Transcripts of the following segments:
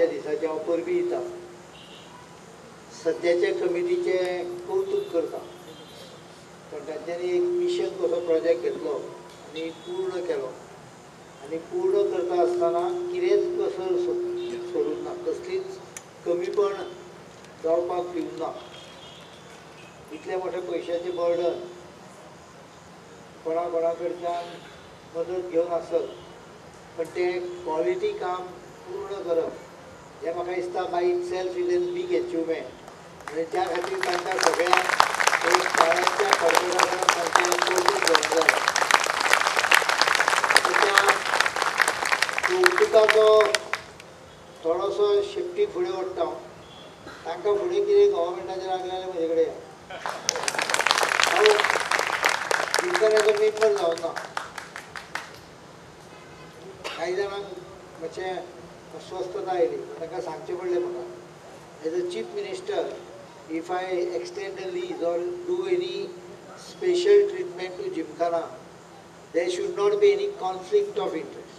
आजच्या दिसाचें हांव परबीं दिता. सद्याच्या कमिटीचें कौतूक करता, कारण तांच्यांनी एक मिशन कसो प्रोजेक्ट घेतलो आनी पूर्ण केलो आनी पूर्ण करता आसतना कितेंच कसर सोडूंक ना, कसलीच कमीपण जावपाक दिवंक ना. इतल्या मोठ्या पयशाचें बर्डन कोणा कोणा कडच्यान मदत घेवन आसत, पण तें क्वॉलिटी काम पूर्ण करप हें म्हाका दिसता by itself is an big achievement. आनी त्या खातीर तांकां सगळ्यांक एक शाळांच्या खडखडाक तांचें कौतूक करूंक जाय. त्या कौतुकाचो थोडोसो शेपटी फुडें ओडटा हांव. तांकां फुडें कितें गव्हर्मेंटाचेर लागलें जाल्यार म्हजे कडेन या. हांव जिमखान्याचो मेंबर जावं ना. कांय जाणांक मातशें अस्वस्थता आयली, तांकां सांगचें पडलें म्हाका as a chief minister if I extend the lease or do any special treatment to Gymkhana there should not be any conflict of interest.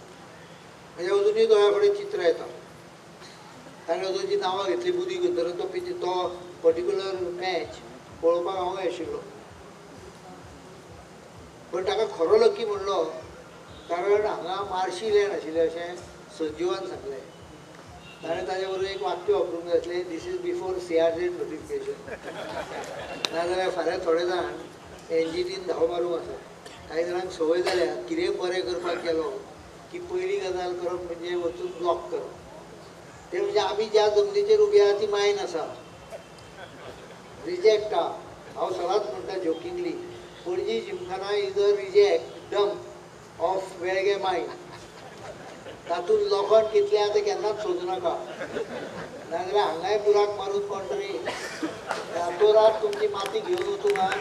म्हणजे अजुनूय दोळ्या फुडें चित्र येता. ताणें अजून जी नांवां घेतली बुदी गुंतरून तो तो पर्टिक्युलर मॅच पळोवपाक हांवूय आशिल्लो, पण ताका खरो लकी म्हणलो, कारण हांगा मार्शी लँड आशिल्लें अशें संजीवान सांगलें. ताणें ताजे बरोबर एक वाक्य वापरूंक जाय आसलें, this is before CRZ notification. नाजाल्यार फाल्यां थोडे जाण एनजीटीन धांव मारूंक आसा. कांय जाणांक संवय जाल्या कितें बरें करपाक गेलो की पयली गजाल करप म्हणजे वचून ब्लॉक करप. तें म्हणजे आमी ज्या जमनीचेर उबी आहा ती मायन आसा, रिजेक्ट आहा. हांव सदांच म्हणटा jokingly, Panaji Gymkhana is a reject dump of Velguem mine. तातूंत लोखण कितलें आहा तें केन्नाच सोदूं नाका, नाजाल्यार हांगाय बुराक मारून कोण तरी रातोरात तुमची माती घेवन वचूंक आहा.